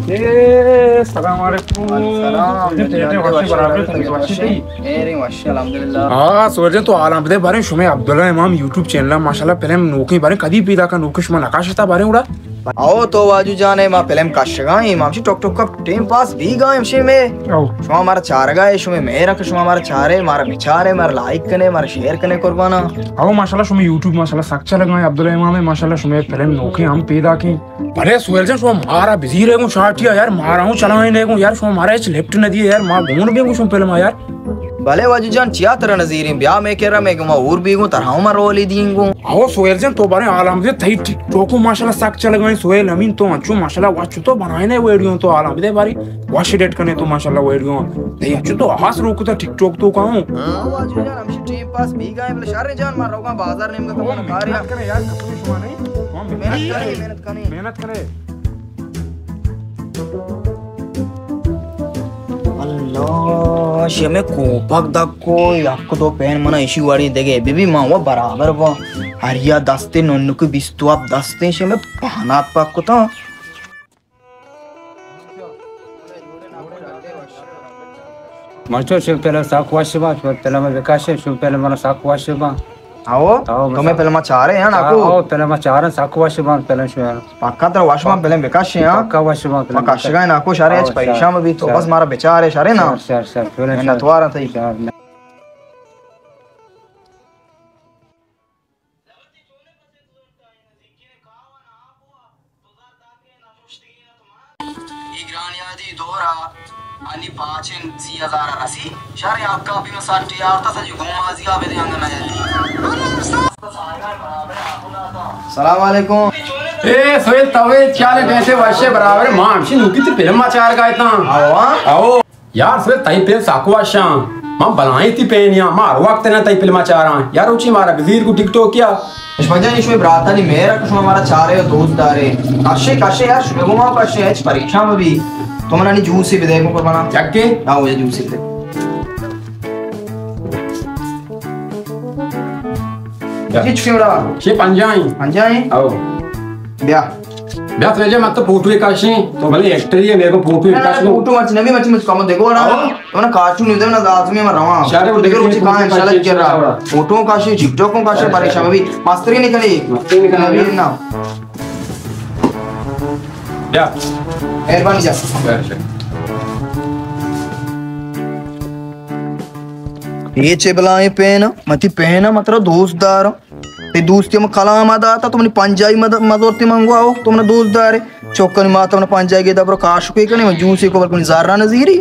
اے، السلام علیکم۔ وعلیکم السلام۔ اے، وشے برابر، تئی وشے تئی؟ اے رے، وشے، الحمدللہ۔ ہاں، سہیل جان، تو حالاں بدے باریں، شمے عبداللہ امام یوٹیوب چینل ءَ ماشاءاللہ فلم نوکیں باریں، کدی پیداک ءَ نوکیں شما نکاشتا باریں اڑا؟ او تو واجو جان، ما فلم کشگا ایں، ما ہمشی ٹک ٹک ٹک ٹائم پاس بیگا ایں ہمشی میں۔ او۔ شما مارا چارگا اے، شمے مہر کہ شما مارا چارے، مارا بچارے، مارا لائک کنے، مارا شیئر کنے قربانا۔ او ماشاءاللہ شمے یوٹیوب ماشاءاللہ سک چلگا ایں، عبداللہ امام ماشاءاللہ شمے فلم نوکیں ہم پیداک ایں۔ بلے سہیل جان، شما مارا بزیرے گوں شاٹیا یار، مارا ہوں چلائینے گوں یار، شما مارا ہچ لفٹ نہ دیے یار، ما گون بیں گوں شما فلم ءَ یار۔ بلے واجو جان، چیا ترا نزیریں؟ بیا مے کرا، مے گوں ما اور بیگوں، ترا ہوں ما رولی دیں گوں۔ او سہیل جان، تو باریں حالاں بدے، تئی ٹک ٹاک ماشاءاللہ سک چلگا ایں۔ سہیل امین، تو انچو ماشاءاللہ وش تو بنائینے ویڈیو، تو حالاں بدے باریں وش ایڈٹ کنے تو ماشاءاللہ ویڈیو۔ تئی انچو تو ہاس روکتا ٹک ٹاک تو کہوں۔ او واجو جان، ہمشی ٹائم پاس بیگا ایں، بلے شر جان، ما روگاں بازار نیمگا، او کمانا کارے۔ محنت کنے یار، کسم شما نہیں۔ محنت کنے، محنت کنے۔ محنت کنے۔ اللہ، شمے کوپک دکو، یک دو پین منا ایشی وڑی دگے بی بی، ما و برابر با۔ ہر یا دستے ننکو بیست و ہفت دستے شمے پہنات پک کتا۔ ماشٹر، شمے فلم سک وش باں، شمے فلم بکشے، شمے فلم منا سک وش باں۔ آؤ، آؤ، تو مئے فلم چارے ہاں ناکو؟ آؤ، فلم چارن، سک وش باں فلم شمے۔ پکا ترا وش باں فلم بکشے ہاں؟ پکا وش باں فلم۔ ما کشگا ناکو شرے، آؤ، ہچ پریشان مبی تو، بس مارا بچارے شرے نا۔ شر، شر، شر، فلم شر۔ منتوار تئی۔ شر۔ اے گرانیادی دور ءَ انی پاچن سی ہزار ءَ رسی۔ شر آپ کا بھی مساٹی آورتا سجی گومازی آ بدے انگا نہ جاتی۔ السلام علیکم۔ اے سہیل، تو اے چالے بیٹھے وشے برابر، ما ہمشی نوکی تی فلم ءَ چارگا اتاں۔ آؤ، آؤ۔ آؤ۔ یار سہیل، تئی فلم سک وشاں۔ من بلائیں تی پینیاں، ما ہر وقت نہ تئی فلم چاراں۔ یار روچی مارا بزیر گو ٹک ٹاک کیا۔ اشفاق جان، یہ شمے براتانی مہر کہ شما مارا چارے و دوست دارے۔ کشے، کشے یار، شمے گو ما کشے، ہچ پریشان مبی۔ تو منا نی جوسی بدے گو قربانا۔ چکے؟ ہاں، وہ جوسی بدے۔ جی، چکے بڑا؟ چھ پنجاہیں۔ پنجاہیں؟ او۔ بیا۔ بیا سہیل جان، مت تو فوٹو کاشیں، تو بلے ایکٹر ہی ہے، میرے کو فوٹو نہ، نہ، کاش کو۔ فوٹو مرچی نبی، مرچی مجھ کم دیکھو نا۔ آؤ۔ تو نا کارٹون نہیں دینا، لازمی ہمارا رواں۔ شاعر کو دیکھو، دیکھو، روچی کہاں انشاءاللہ دیکھو، کر رہا۔ فوٹو۔ فوٹو کاشی، ٹک ٹاک کاشی، پریشان بھی۔ مستری نہیں کری۔ مستری نہیں کری۔ نبی نا۔ بیا۔ مہربانی جان۔ بیا، شکریہ۔ یہ چے بلائیں پین، متی پین، مترا دوست دار۔ تئی دوستی ہم کلام ءَ داتا، تو منی پنجائی مد-، مزورتی منگوا ہو، تو منا دوست دارے۔ چوکانی مات منا پنجائی گیدا برو کاشکے کنے، من جوسے کو بلکہ منی زارا نزیری،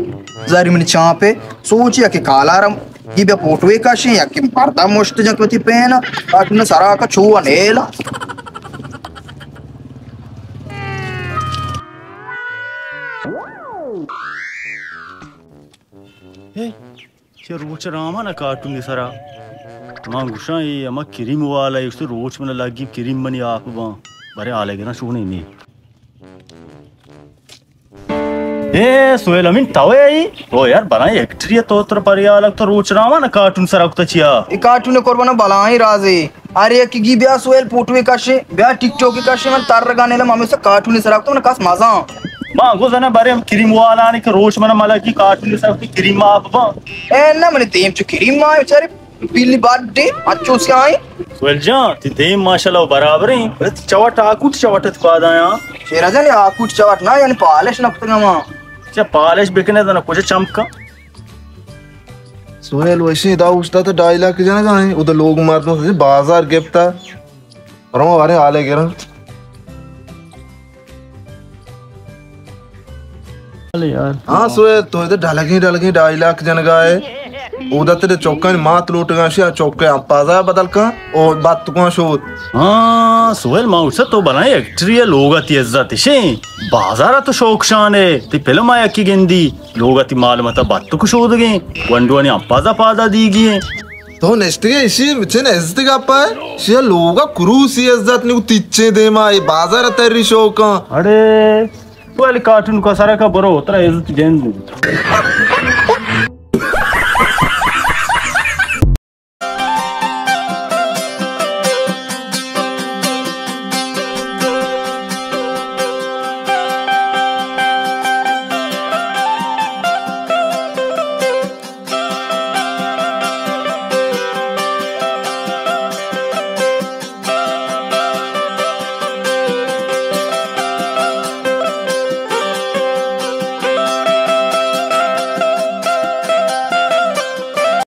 زاری منی چانپے۔ سوچی یا کہ کالارم، یہ بیا فوٹوے کشیں، یا کہ مردم مشت جن کہ وتی پین، کاٹون سرا کا چو نیلا۔ اے، چہ روچ راما نہ کارٹون سرا۔ من گوشاں، اے ہما کریم والا، اے گوشت روچ من لگی کریم منی آپ باں۔ برے حالے گراں شونے نی۔ اے سہیل امین، تو اے؟ او یار، بلائیں ایکٹری تو تر پریالک تو روچ راما نہ کارٹون سرا کتا چیا؟ اے کارٹون قربان بلائیں رازے۔ ہر یکی گی بیا سہیل فوٹوے کشے، بیا ٹک ٹاکے کشے، من ترگا نیلم ہمیسا کارٹونے سرا کتو من کس مزاں۔ ما گو زنا برے ہم کریم والانے کہ روچ من ملکی کارٹونے سرا کتی کریم آپ باں۔ اے نہ منی دیم چو کریم آئے بیچارے پیلی باڈے اچو سیاہیں۔ سہیل جان، تی دیم ماشاءاللہ برابریں، بلے تی چوٹ آکوٹ چوٹ ات پادایاں۔ شیرا جان، آکوٹ چوٹ نہ، یعنی پالش نہ کتگا ما۔ اچھا، پالش بکنے تو نہ کجا چمکا؟ سہیل وشیں، ادا اوشتاتہ ڈائیلاگ جنگا ایں، ادا لوگ مردم سجیں بازار گپتا۔ رواں باریں حالے گراں۔ بلے یار۔ ہاں سہیل، تو ادا ڈلگیں ڈلگیں ڈائیلاگ جنگا ئے۔ اودا تیرے چوکانی مات لوٹگاں شی، آ چوکے امپازا بدل کن او بات کن شود۔ ہاں سہیل، ما اوشتا تو بلائیں ایکٹری ئے، لوگا تی عزت اشیں۔ بازارا تو شوق شان ئے، تی فلم آ یکی گندی۔ لوگ ء تی مال متا بتک شودگیں، گونڈوانی امپازا پادا دیگی ایں۔ تو نشتگے اشی چن عزت گپا ئے؟ شیا لوگا کروسی عزت نیو تچیں دیما، اے بازار تری شوکاں۔ اڑے، تو علی کارٹون کا سرا کا برو، ترا عزت گند۔